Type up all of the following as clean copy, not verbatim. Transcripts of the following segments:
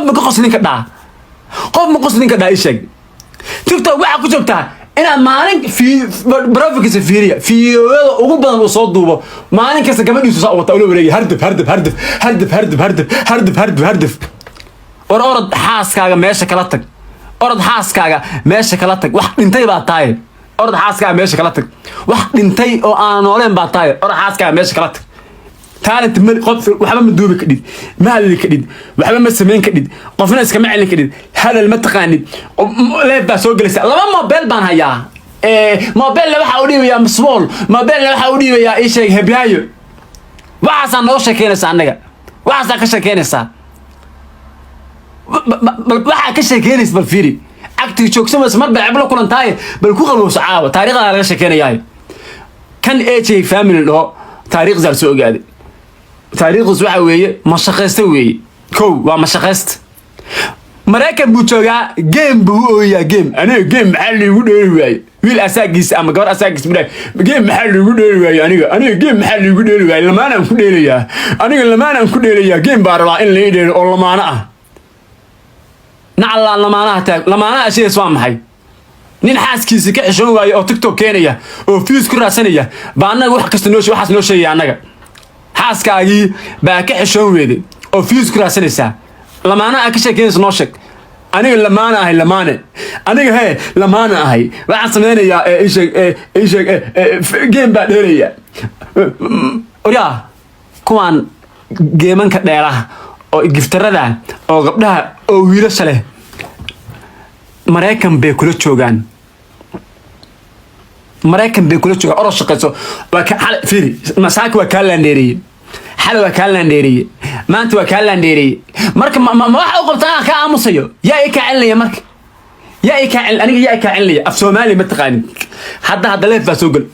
Ma ka qoslin ka dhaa? Qof ma qoslin ka dhaa? Ii sheeg. TikTok waxaa ku joogtaa inaad maalin profile-kiisa fiiriya, fiidiyoyada ugu badan uu soo duubo maalin kasta gabadhiisu saa u wata, ula wareegay, hardaf, hardaf, hardaf, hardaf, hardaf, hardaf, hardaf, hardaf, hardaf. War orod, xaaskaaga meesha kala tag. Orod, xaaskaaga meesha kala tag. Wax dhintay baa tahay. Orod, xaaskaaga meesha kala tag. Wax dhintay oo aan nooleen baa tahay. Orod, xaaskaaga meesha kala tag. Talent ma qof, waxba ma duubi kadhid, ma hadli kadhid, waxba ma samayn kadhid, qofna iskama celin kadhid, hadal ma taqaanid. Live baa soo gelaysa. Laba mobile baan hayaa, mobile waxaa u dhiibayaa masbool, mobile waxaa u dhiibayaa, ii sheeg, heblaayo. Waxaasaa nooga sheekeynaysaa annaga, waxaasaa ka sheekeynaysaa. Bal waxaa ka sheekeynaysa, bal fiiri, cagtiga joogsamaysa. Mar bay ceblo kulantaaye, bal ku qabowso. Caawa taariikhdaa laga sheekeynayaayo. Kan AJ family dhaho, taariikhdaa soo ogaaday. Taariikhdiis waxa weeye mashaqaysta weeye. Kow, waa mashaqaysta. Maraykan buu joogaa, game buu u ooyayaa. Game, aniga game maxaa liigu dheeli waaye? Wiil asaagiisa ama gabar asaagiisa buu dhahay, "Game maxaa liigu dheeli waaye aniga? Aniga game maxaa liigu dheeli waaye? Lamaanaan ku dheelayaa aniga, lamaanaan ku dheelayaa. Game baa rabaa in lai dheelo oo lamaano ah." Nacalaa lamaanaha taag, lamaanaha ashidaas waa maxay? Nin xaaskiisa ka xishoon waaye oo TikTok keenaya oo views ku raadsanaya baa annaga wax kasta noo, waxaas noo sheegaya. Annaga xaaskaagii baa ka xishoon weeday oo views ku raadsanaysaa. Lamaanaha aa ka sheekeynaysa noo sheeg. Aniga lamaana ahay, lamaane aniga hee, lamaana ahay. Waxaan sameynayaa, ii sheeg, ii sheeg, game baa dheelaya. Oryaa, kuwaan game-anka dheelaha oo giftarada oo gabdhaha oo wiilasha leh, Maraykan bay kula joogaan, Maraykan bay kula joogaan. Orod, shaqayso. Waa ka xal fiiri. Masaaka waa kaa laandheereeyey, xal waa kaa laandheereeyey, maanta waa kaa laandheereeyey. Marka ma waxa u qabtaa aan kaa aamusayo? Yaa i kaa celinaya marka? Yaa i kaa celin aniga? Yaa i kaa celinaya? Af Soomaali ma taqaanin. Hadda live baa soo gel.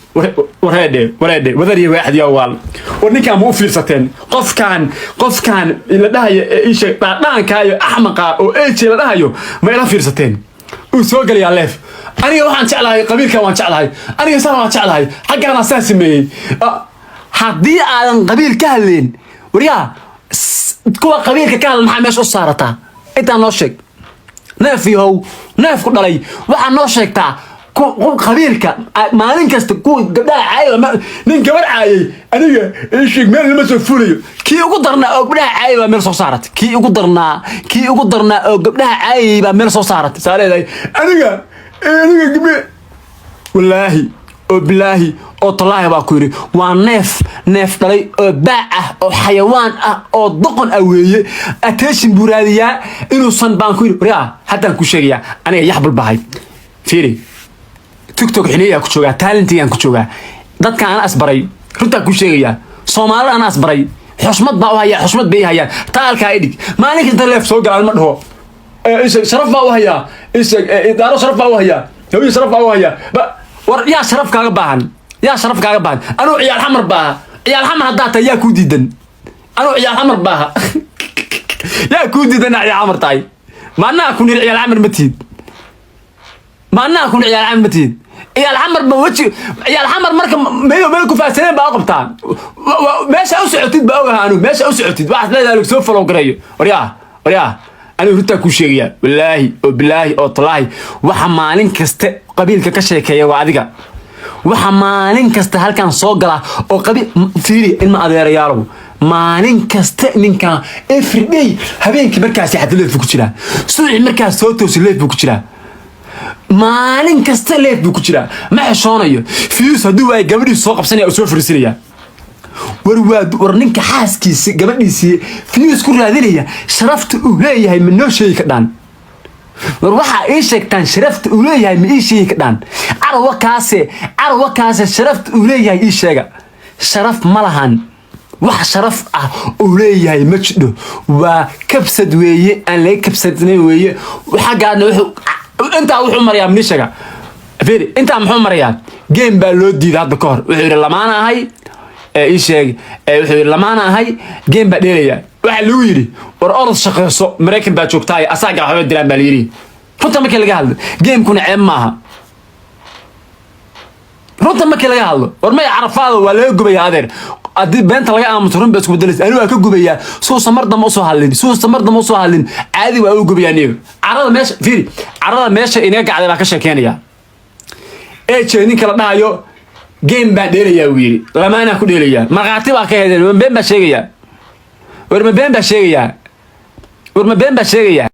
Wareedhe, wareedhe, wadariya waaxid yaa waal. War ninkaan ma u fiirsateen? Qofkaan la dhahayo, ii sheeg, dhaadhaanka iyo axmaqa oo AJ la dhahayo, ma ila fiirsateen? Uu soo gelayaa live. "Aniga waxaan jeclahay qabiilkan, waan jeclahay aniga, saan waan jeclahay, xaggaana saa sameeyey." Haddii aadan qabiil ka hadleen, waryaa, kuwa qabiilka ka hadla maxaa meesha u saarataa? Intaa noo sheeg. Neef yahow, neef ku dhalay, waxaa noo sheegtaa qabiilka maalin kasta kuwa gabdhaha caayay. Nin gabar caayay aniga, ii sheeg, meel lama soo fulayo. Kii ugu darnaa oo gabdhaha caayay baa meel soo saaratay. Kii ugu darnaa, kii ugu darnaa oo gabdhaha caayay baa meel soo saaratay. Saa leedahay aniga gabdhe. Wallaahi oo bilaahi oo tallaahi baa ku yidhi, waa neef, neef dhalay oo baac ah oo xayawaan ah oo doqon ah weeye. Attention buu raadiyaa inuusan baan ku yidhi. Waryaa, haddaan ku sheegayaa, aniga yaxbul bahay. Fiiri, TikTok xiniyaa ku joogaa, talent-igaan ku joogaa. Dadka ana asbaray, runtaan ku sheegayaa, Soomaalida ana asbaray. Xushmad baa u hayaa, xushmad bay i hayaan. Taalkaa idhig, maalin kasta live soo galaan ma dhaho. Isheeg, sharaf baa u hayaa, isheeg, daaro sharaf baa u hayaa, Hawiye sharaf baa u hayaa. War yaa sharaf kaaga baahan? Yaa sharaf kaaga baahan? Anuu ciyaal Xamar baaha. Ciyaal Xamar haddaa tahay, yaa kuu diidan? Anuu ciyaal Xamar baaha, yaa kuu diidan inaa ciyaal Xamar tahay? Ma annaga ku niri ciyaal Xamar ma tihid? Ma annaga ku niri ciyaal Xamar ma tihid? Ciyaal Xamar ba weji ciyaal Xamar marka meel meel ku faahsaneen baa u qabtaa. Meesha u socotid baa ogaha anu, meesha u socotid waxaad leedahay lagu soo follow gareeyo. Waryaa, waryaa, anigu runtaa kuu sheegaya. Wallaahi oo bilaahi oo talaahi, waxa maalin kasta qabiilka ka sheekeeya waa adiga. Waxa maalin kasta halkan soo gala oo qabiil, fiiri, ilma adeerayaalow, maalin kasta ninkan everyday, habeenkii markaas seexata live buu ku jiraa, subaxii markaas soo toosi live buu ku jiraa, maalin kasta live buu ku jiraa. Ma xeshoonayo. Views hadduu waayo, gabadhiisu soo qabsanaya oo soo fariisinaya. War waa war, ninka xaaskiisi, gabadhiisii views ku raadinaya, sharafta uu leeyahay ma noo sheegi ka dhaan? War waxaa ii sheegtaan, sharafta uu leeyahay ma ii sheegi ka dhaan? Carwa kaase, carwa kaase, sharafta uu leeyahay ii sheega. Sharaf ma lahan. Wax sharaf ah uu leeyahay ma jidho. Waa kabsad weeye aan laga kabsadnayn weeye. Xaggaadna wuxuu intaa wuxuu marayaa mnishaga. Fiiri, intaa muxuu marayaa? Game baa loo diiday hadda ka hor. Wuxuu yidhi lamaana ahay, ii sheeg. Wuxuu yidhi lamaana ahay, game baa dheelaya. Waxaa lagu yidhi, "War orod, shaqeyso, Maraykan baa joogtaay, asaaga waxba diraan," baa layidhi. Runta markii laga hadlo, game-kuna ceeb maaha. Runta markii laga hadlo, war maya, Carafaado waa laga gubaya adeer. Haddii beenta laga aamuso, run ba isku bedelaysa. Ani waa ka gubayaa suusa mar dambe usoo hadlin, suusa mar dambe usoo hadlin. Caadi waa u gubayaa niyo. Carada meesha fiiri, carada meesha inaga gacday baa ka sheekeynaya. Eej, ninka la dhahayo game baan dheelayaa uu yidhi, lamaanaa ku dheelayaa. Markhaati baa ka hedeen. Ma been baa sheegayaa? War ma been baa sheegayaa? War ma been baa sheegayaa?